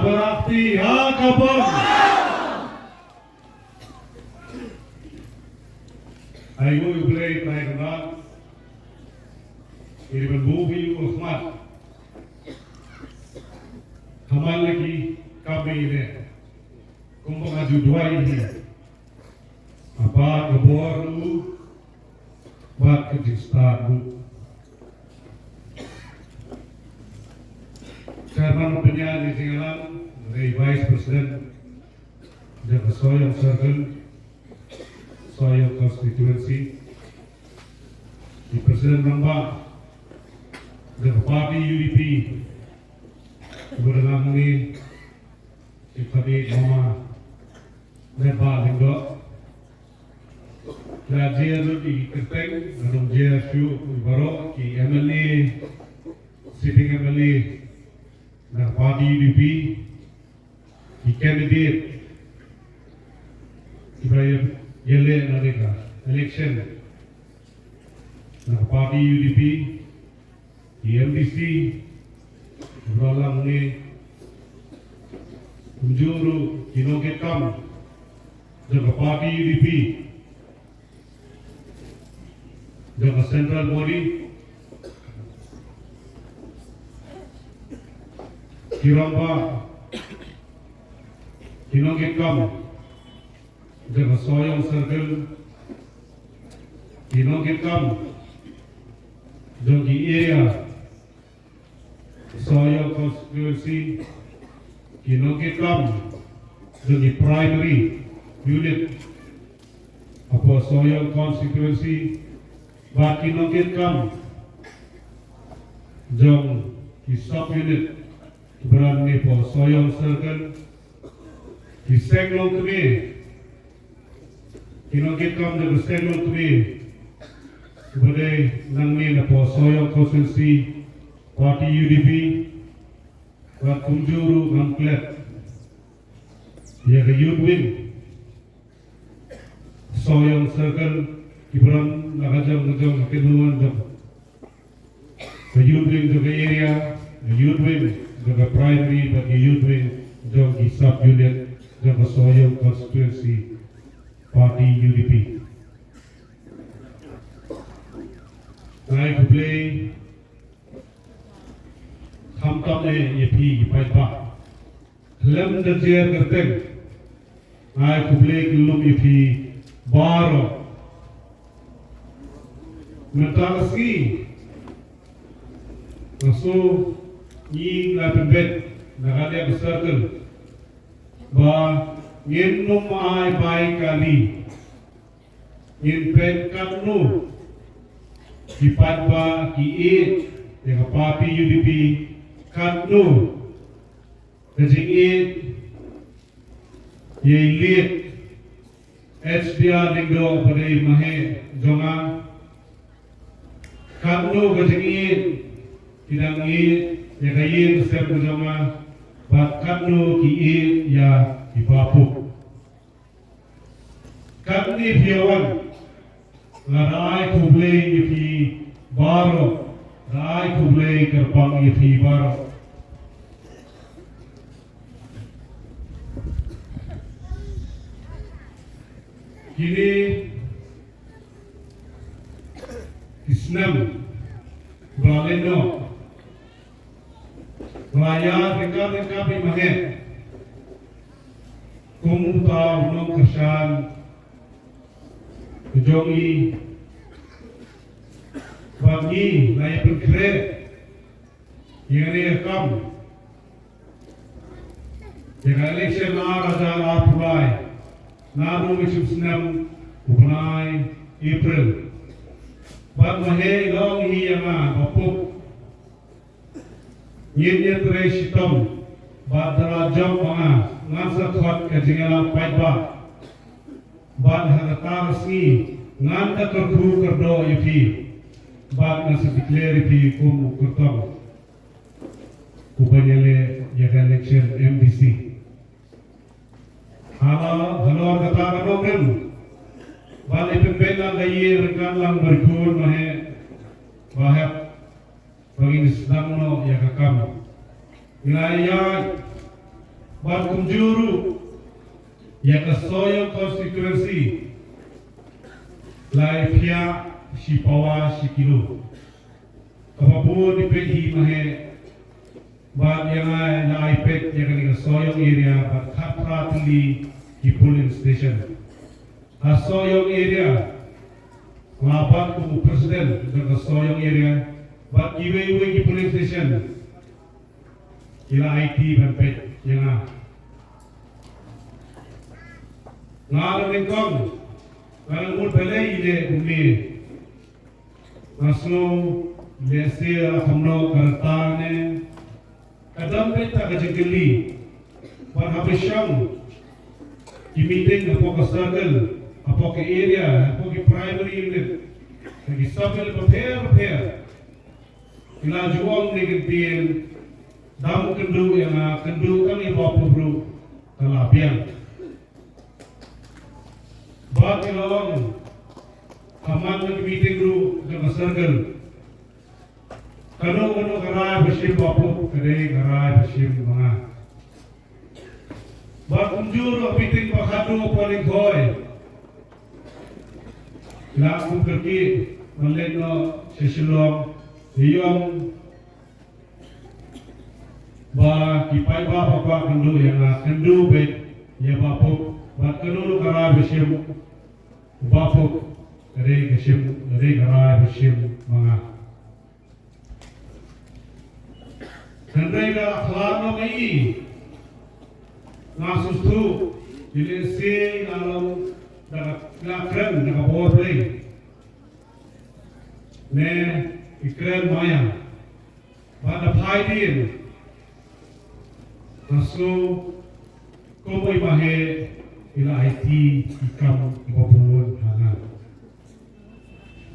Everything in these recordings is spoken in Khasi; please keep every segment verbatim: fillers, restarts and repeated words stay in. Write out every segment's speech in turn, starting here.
Para kti ha ka bom. Ai ngu U Blei trai kemar. Iri ban buh ïa u khmat. Haman lagi kami ne. Kumba nga ju duwai hi. Apa ka bor u bad ka jingstad u. Chairman Pynïaid Jingïalang, Vice President, jong ka Sohiong Circle, Sohiong Constituency, ki President Rangbah jong ka party U D P, Bud Rangbah ni, ki party Mama, Neba Lyngdoh, la jia lut i kyrteng, nang jia shu baroh ki M L A, sitting M L A, na party U D P, ki candidate kiba ïaleh na ka election na party U D P, ki M D C, kiba la ngi kumjuh ruh ki nongkitkam jong ka party U D P, jong ka central body, ki rangbah, ki nongkitkam jong ka Sohiong Circle, ki nongkitkam jong ki area, Sohiong Constituency, ki nongkitkam jong ki primary unit hapoh Sohiong Constituency, bad ki nongkitkam jong ki sub unit kiba don hapoh Sohiong Circle, ki seng longkmie, ki nongkitkam jong ki seng longkmie kiba dei nangne napoh Sohiong Constituency, party U D P, bad kumjuh ruh ngam klet ïa ka youth wing Sohiong Circle, kiba don la ka jong ka jong ka kynhun jong ka youth wing jong ka area, ka youth wing jong ka primary bad ka youth wing jong ki sub unit jong ka Sohiong Constituency, party U D P. Nga ai khublei khamtam eh ïa phi ki paidbah. Khlem da jer kyrteng, nga ai khublei kyllum ïa phi baroh. Mynta ka sngi nga sngew ngi la pynbeit na kane ka circle ba ngin nym ai bai kali. Ngin peit katno ki paidbah ki ïeit ïa ka party U D P, katno ka jingïeit ïa i late H D R Lyngdoh ba dei i maheh jong nga, katno ka jingïeit ki dang ïeit ïa ka ïing ka sem ka jong nga, bad katno ki ïeit ïa i Bah Pop. Katne phi ïa wan, nga da ai khublei ïa phi baroh, da ai khublei kyrpang ïa phi baroh. Kine ki snem ba la leit noh, ba la ïaid ryngkat ryngkat bad i maheh kum uta u nongkyrshan jong ngi, bad ngi la ïa pynkhreh ïa kane ka kam, ïa ka election ar hajar arphew lai, naduh ka snem u bnai April. Bad maheh i la ong hi ïa nga, Bah Pop, ngin ïatrei shitom, bad da la jop ma nga, ngan sa khot ka jingïalang paidbah. Bad ha kata ka sngi ngan da kyrkhu kyrdoh ïa phi, bad ngan sa declare ïa phi kum u kyrtong uba ïaleh ïa ka election M D C. Halor, halor kata ka nongrim, ba la pynbeit lang ka ïing ryngkat lang bad i khun maheh, ba hap ba ngin sdang noh ïa ka kam. Ngi la ïaid Bad kumjuh ruh ïa ka Sohiong constituency, lai phiah shi pawa shi kilo. Kaba bun i peit hi ma he, bad ïa nga la ai peit ïa kane ka Sohiong area bad khatphra tylli ki polling station. Ha Sohiong area, nga bad kum u president jong ka Sohiong area, bad iwei iwei ki polling station ki la aiti ban peit ïa nga. Nga la nyngkong, nga la mut balei i leh kumne. Nga sngew lehse la kumno ka rta ne. Ka dang beit ka jingkylli. Bad haba shong ki meeting hapoh ka circle, hapoh ka area, hapoh ki primary unit, ha ki sub unit bapher bapher, ki la ju ong ne ki ktien, dang kynduh ïa nga, kynduh tang ïa u Bah Pop ruh ka la biang. Bad ki la ong ha man la ki meeting ruh jong ka circle, kano kano ka rai ba shim Bah Pop ka dei ka rai ba shim ma nga. Bad kumjuh ruh ha meeting ba khatduh ha Lyngkhoi, la kum kyrkieh ban leit noh sha Shillong, ïa ong ba ki paidbah ba kwah kynduh ïa nga, kynduh beit ïa Bah Pop, bad kano kano ka rai ba shim Bah Pop ka dei ka shim, ka dei ka rai ba shim ma nga. Hynrei ka la khlad noh ïa i, nga sngewthuh ïa lehse i la long da ka, la kren da ka bor Blei, ne i kren maya. Bad da phai dien, nga sngew kum i ma he i la aiti i kam i ba bun ha nga.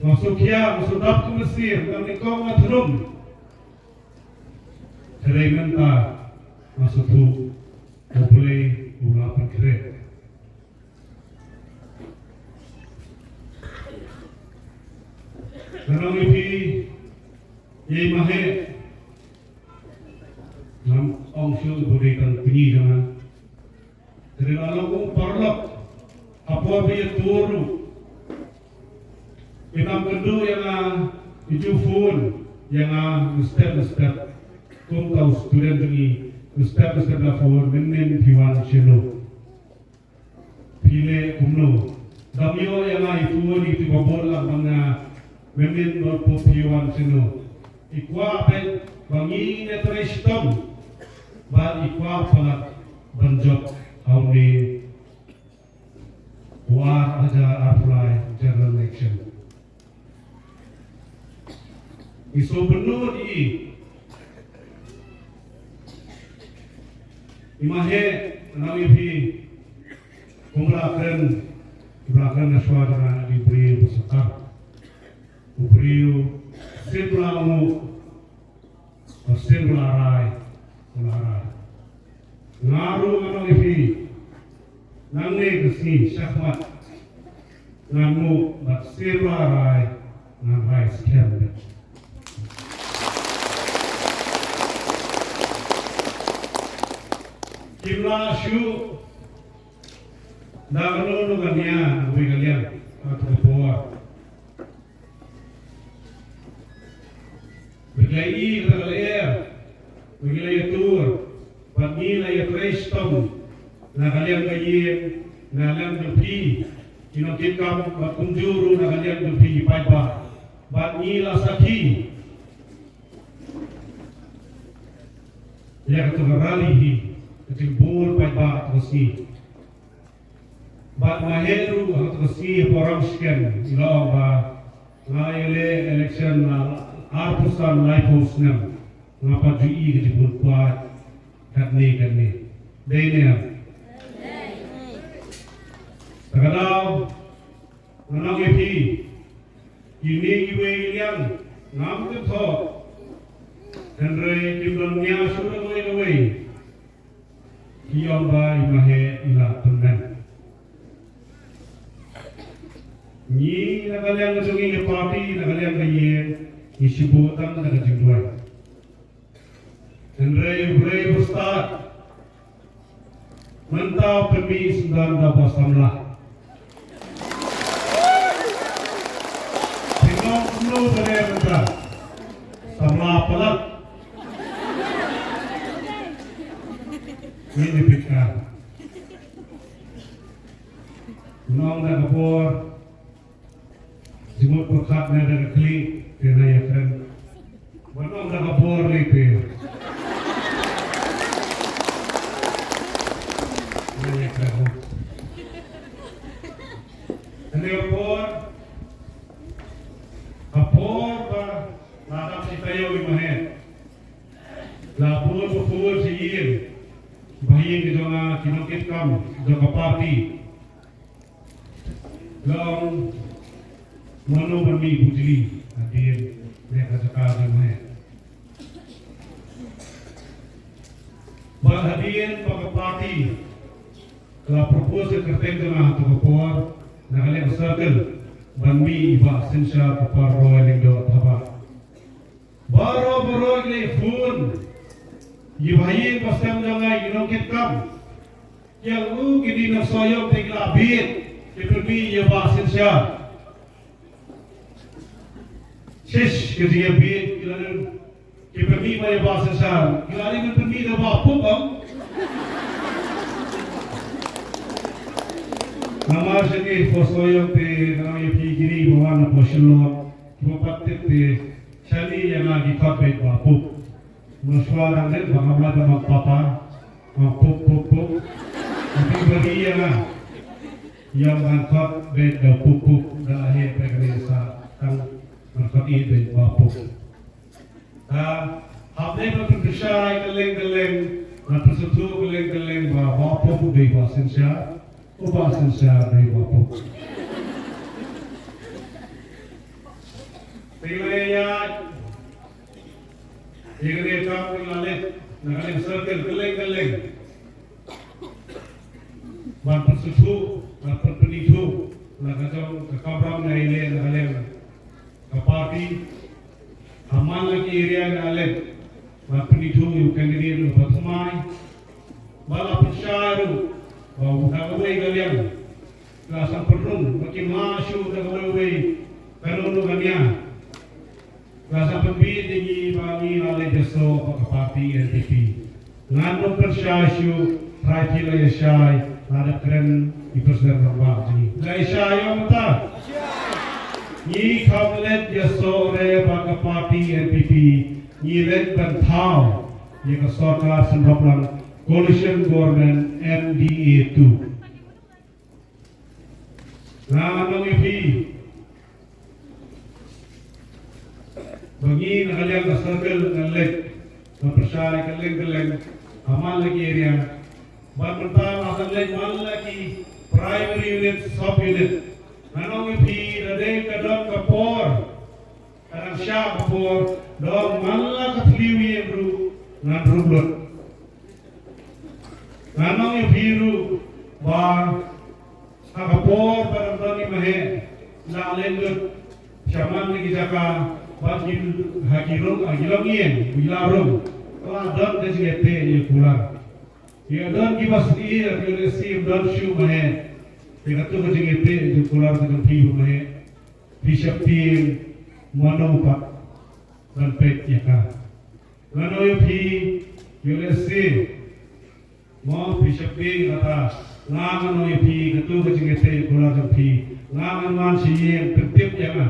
Nga sngew khia, nga sngew dap kum mynsiem, nga nyngkong nga thnum. Hynrei mynta nga sngewthuh U Blei u la pynkhreh. Nga ong ïa phi, ïa i ma he, ngam ong shuh ba dei tang pynïaid jong nga. Hynrei la long u paralok, ha por ba ïatur ruh, i nam kynduh ïa nga, i ju phone ïa nga mynstep mynstep. Kumta u student jong ngi, mynstep mynstep la phone, mynnin phi wan shano. Phi leh kumno? Dang ïoh ïa nga i phone ïa kito ba bun lang ban nga, mynnin Bah Pop phi wan shano. I kwah beit ba ngin ïatrei shitom bad i kwah palat ban jop ha une u ar hajar arphew lai general election. I sngewbynnud ïa i. I ma he, nga ong ïa phi, kumba la kren, kumba la kren na shuwa jong nga, i briew ba sngewtynnat. U briew, shisien ba la ngu, shisien ba la rai, ba la rai. Nga ruh ngan ong ïa phi, nangne ka sngi shakhmat ngan ngu, bad shisien ba la rai ngan rai skhem. Kim lah shuh da kano kano ka nia, kawei ka liang, kato ka por. Ba ngi la ïohi kata ka lyer, ba ngi la ïatur, bad ngi la ïatrei shitom na ka liang ka ïing, na liang jong phi ki nongkitkam, bad kumjuh ruh na ka liang jong phi ki paidbah. Bad ngi la sakhi ïa kato ka rally hi, ka jingbun paidbah kato ka sngi. Bad nga heh ruh ha kato ka sngi hapoh Ramsken, i la ong ba nga ïaleh election la arphew san laiphew snem, nga pat ju ïohi ka jingbun paid katne katne. Dei ne em? Te ka daw, nga ong ïa phi, kine kiwei ki liang ngam kynthoh, hynrei kim don nia shuh da kawei kawei. Ki ong ba i ma he i la tymmen. Ngi na ka liang ka jong ngi ka party, na ka liang ka ïing, ngi shu buh tang da ka jingduwai. Hynrei U Blei u stad, Mynta pynmih syndon da ba samla. Pynmih kumno ba dei mynta? Samla palat. Ini pika. Nong da ka bor. Jingmut pyrkhat ne da ka khlieh te na ïakren. Ban ong da ka bor lei te. Na ïakren. Kane ka por, ka por ba la dap shi taïew i Maheh. La bun ba bun shi ïing. Ba ïing ki jong nga ki nongkitkam jong ka party. Long mano ban mih bujli hadien ne ka jaka jong he. Ba hadien ba ka party ka la propose ka kyrteng jong nga ha ka por na ka liang circle ban mih i Bah Synshar Kpar Roy Lyngdoh Thabah. Baroh baroh i leh phone ïa i ba ïing ba sem jong nga, i nongkitkam. Ïa u ki dei nongsohïong te ki la bieit ki pynmih ïa i Bah Synshar. Shish, ki dei bieit ki la dei ki pynmih ïa i Bah Synshar. Ki la dei pynmih da Bah Pup ong. Namar sha ki nongsohïong te nga ïa phi ki dei ba wan na Shillong. Kiba pat tip te shane ïa nga ki khot beit Bah Pup. Mynshuwa dang dei ba ngam lah ban ong papa, ong pup pup pup. Tapi ba dei ïa nga ïa nga khot beit da pup pup da he pe kane sa tang ngan khot i beit Bah Pup. Da hap dei ba pynpyrshah kylleng kylleng, ngan pynsngewthuh kylleng kylleng ba Bah Pup u dei Bah Synshar. U Bah Synshar dei Bah Pup. Te ïa, ïa kane ka kam ka la leh na ka liang circle kylleng kylleng. Ban pynsngewthuh, ban pynithuh na ka jong ka kamram nga ïaleh na ka liang ka party. Ha man la ki area nga leh ban pynithuh ïa u candidate uba thymmai. Ba la pynshai ruh ba u da kawei ka liang ka la sa pynrung ba kim lah shuh da kawei kawei kano kano ka nia. Ka la sa pynbieit ïa ngi ba ngi la leit ïasoh bad ka party N P P. Ngan ym pynshai shuh, trai phi la ïa shai, la dep kren i President rangbah jong ngi. La ïa shai ïa mynta. Ngi kham leit ïasoh re bad ka party N P P, ngi leit ban thaw ïa ka sorkar synroplang coalition government M D A two. Nga ong ïa phi ba ngi na ka liang ka circle ngan leit ban pyrshah kylleng kylleng ha man la ki area. Bad mynta nga sa leit man la ki primary unit, sub unit. Nga ong ïa phi da dei ka don ka por, ka dang shah ka por, don man la ka thliew ïing ruh ngan ruh lut. Nga ong ïa phi ruh ba ha ka por ba dang don i Maheh la leit lut shaman na ki jaka bad ki ha ki rung, ha ki longïing, ki la rung. Ka la don ka jingïateh ïa kular. Ïa don kiba sngewsih ïa ka sngewsih don shuh Maheh. Ïa katu ka jingïateh ïa kular ka jong phi ba Maheh. Phi sheptieng mano pat ban peit ïa ka. Nga ong ïa phi, ïa lehse mo phi sheptieng kata. Nga ong ïa phi, katu ka jingïateh kular jong phi. Nga ngan wan sha ïing, pyntip ïa nga.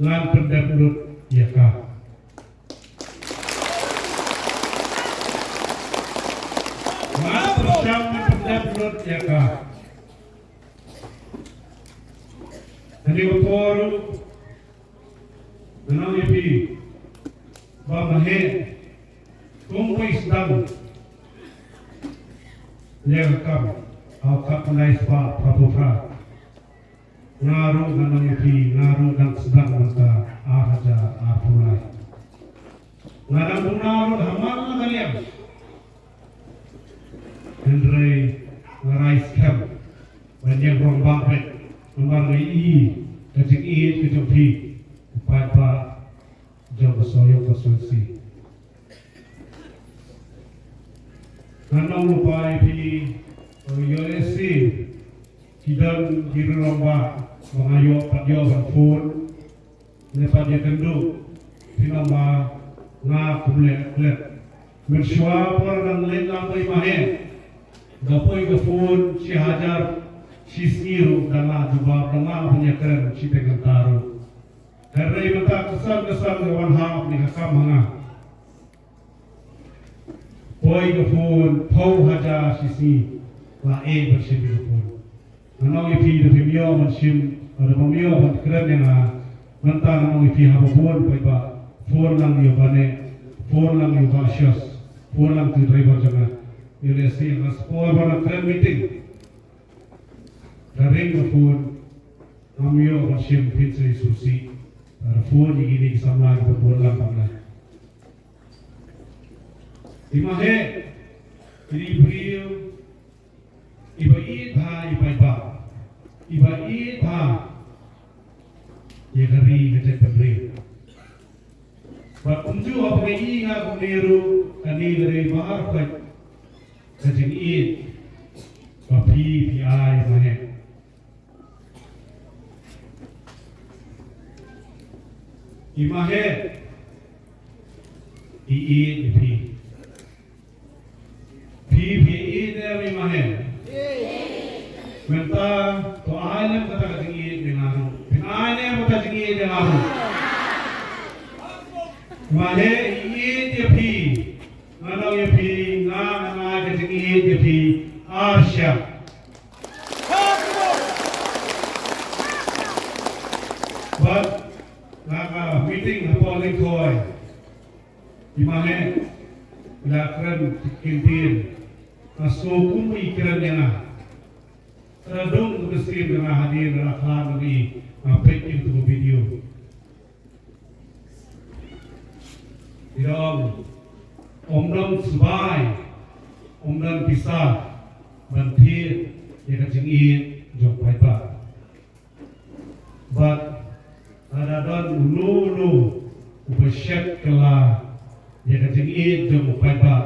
Ngan pyndep lut ïa ka. Ngan pyrshang pyndep lut ïa ka. Kane ka por ruh nga ong ïa phi ba Maheh kumba i sdang ïa ka kam ha u khatnai spah phra phew phra. Nga ruh nga ong ïa phi, nga ruh dang sdang mynta ar hajar arphew lai. Nga dang duna ruh ha man la ka liang. Hynrei nga rai skhem ban ïeng rangbah beit namar nga ïohi ka jingïeit ka jong phi, u paidbah jong ka Sohiong constituency. Nga ong lypa ïa phi, ïoh lehse ki don ki riew rangbah ba nga ïoh pat ïoh ban phone ne pat ïakynduh, phin ong ba nga kumne klet. Mynshuwa por nang leit lang ba i Mahe, da poi ka phone shi hajar shi sngi ruh da nga jubab, da nga ban ïakren shiteng kynta ruh. Hynrei mynta ka san ka san ka wan hap ne ka kam ha nga. Poi ka phone phew hajar shi sngi la eh ban shim ka phone. Nga ong ïa phi, da phim ïoh ban shim, da phim ïoh ban kren ïa nga, mynta nga ong ïa phi, haba bun paidbah phone lang ïa u Bah Neh, phone lang ïa u Bah Shos, phone lang ïa u driver jong nga. Ïoh lehse nga spor ban kren meeting. Ka ring ka phone, ngam ïoh ban shim, phin sa ïasngewsih. Ka phone ïa kine ki samla kiba bun lang ba nga. I Mahe, i briew iba ïeit bha ïa i paidbah, iba ïeit bha ïa ka ri ka jaitbynriew. Bad kumjuh haba nga ïohi nga kumne ruh, kane ka dei mar khoit ka jingïeit ba phi phi ai, Mahe. I Mahe i ïeit ïa phi. Phi phi ïeit ne em i Mahe? Mynta to ai lem kata ka jingïeit ïa nga ruh. Phin ai ne em kata ka jingïeit ïa nga ruh? Mahe i ïeit ïa phi. Nga ong ïa phi, nga, nga ai ka jingïeit ïa phi ar shyiap. Bad nga ka meeting hapoh Lyngkhoi, i Mahe i la kren ki ktien, nga sngew kum i kren ïa nga. Ka la dung ka mynsiem ka nga hadien, ka la khlad na i, nga peit ïa katu ka video. I ong, ym don sbai, ym don pisa ban thied ïa ka jingïeit jong u paidbah. Bad lada don uno uno uba shet kylla ïa ka jingïeit jong u paidbah,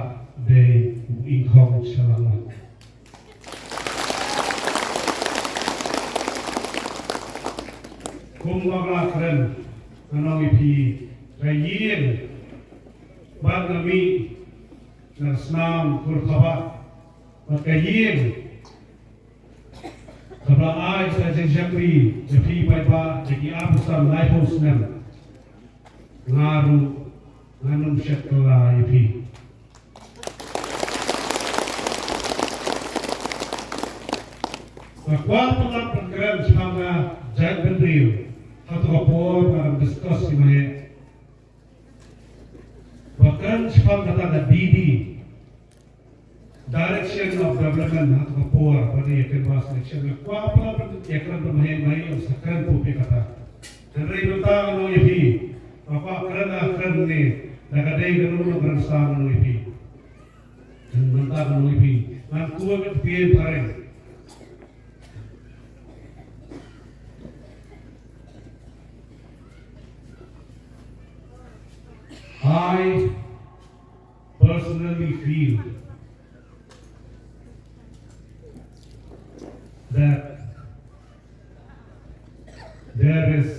dei u Ingkhong Shalangmat. Kumba nga la kren, nga ong ïa phi, ka ïing ba nga mih na Snam Kurkhabah, bad ka ïing kaba la ai sa jingshakri ïa phi paidbah da ki arphew san laiphew snem, nga ruh ngan ym shet kylla ïa phi. Nga kwah palat ban kren shaphang ka jaitbynriew. Hato ka por nga dang discuss ïa Mahe ba kren shaphang kata ka D D, Direction of Development, hato ka por ba dei ïa canvass election. Nga kwah palat ban ïa kren ba Mahe, Mahe ym sa kren pop ïa kata. Hynrei mynta nga ong ïa phi, nga kwah kren, nga kren ne, da ka dei kano kano ka rynsan, nga ong ïa phi. Mynta ka ong ïa phi, ngan kuh ïa ka ktien phareng. I personally feel that there is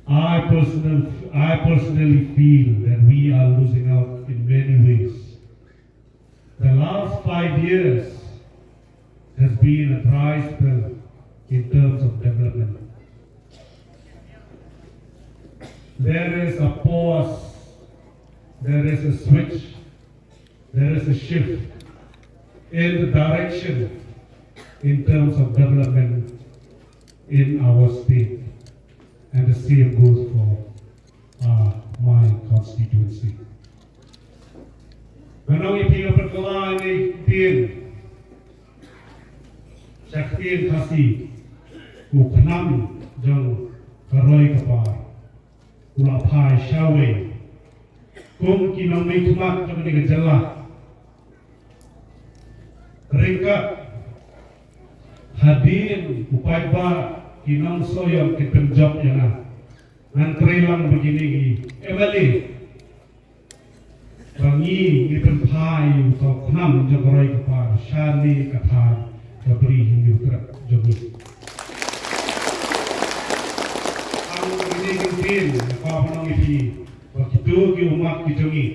I personal, I personally feel that we are losing out in many ways. The last five years has been a dry spell in terms of development. There is a pause, there is a switch, there is a shift in the direction in terms of development in our state, and the same goes for, uh, my constituency. Ngan ong ïa phi, nga pynkylla ïa kane ka ktien sha ka ktien Khasi, u khnam jong ka roi ka par u la phai shawei. Kum ki nongmihkhmat jong kane ka jylla, ryngkat hadien u paidbah ki nongshong ïong ki pynjop ïa nga. Ngan trei lang bad kine ki M L A ba ngi, ngi pynphai ïa u tnat jong ka roi ka par shane ka thaiñ ka Bri Hynñiewtrep jong ngi. Ang kine ki ktien, ka ba nong ïa phi ba kito ki ummat ki jong ngi.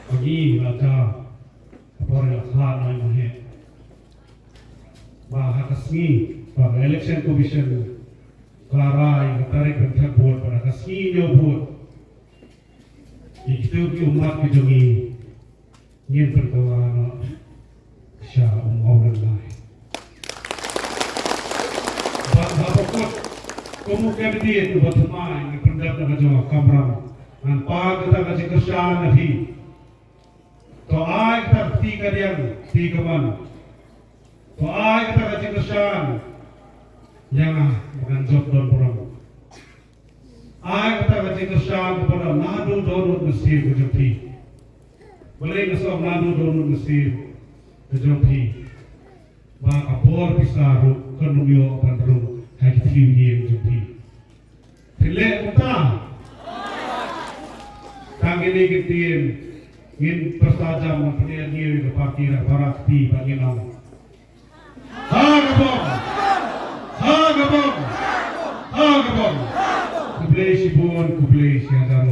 Ba ngi la ja ka por ïa la khlad na ïa ma he. Ba ha ka sngi ba ka Election Commission ka la rai ka tarik ban thep vote, ba ha ka sngi ñiew vote. Ïa kito ki ummat ki jong ngi ngin pynkylla noh sha u maw lyngkhuh. Bad ha ka kut kum u candidate uba thymmai ngi pyndep na ka jong ka kamram. Ngan pan kata ka jingkyrshan na phi. To ai kata ka kti kadiang kti kamon. To ai kata ka jingkyrshan ïa nga ba ngan jop don burom. Ai kata ka jingkyrshan kaba don naduh dohnud mynsiem ka jong phi. Balei nga sngewbha naduh dohnud mynsiem ka jong phi? Ba ka bor pisa ruh kan ym ïoh ban rung ha ki thriew ïing jong phi. Phi leh kumta? Tang kine ki ktien ngin pyrsa jam ban pynïaid ïa ka party Ri Barak Kti ba ngin ong. Ha ka bom! Ha ka bom! Ha ka bom! Khublei shibun, khublei shihajar.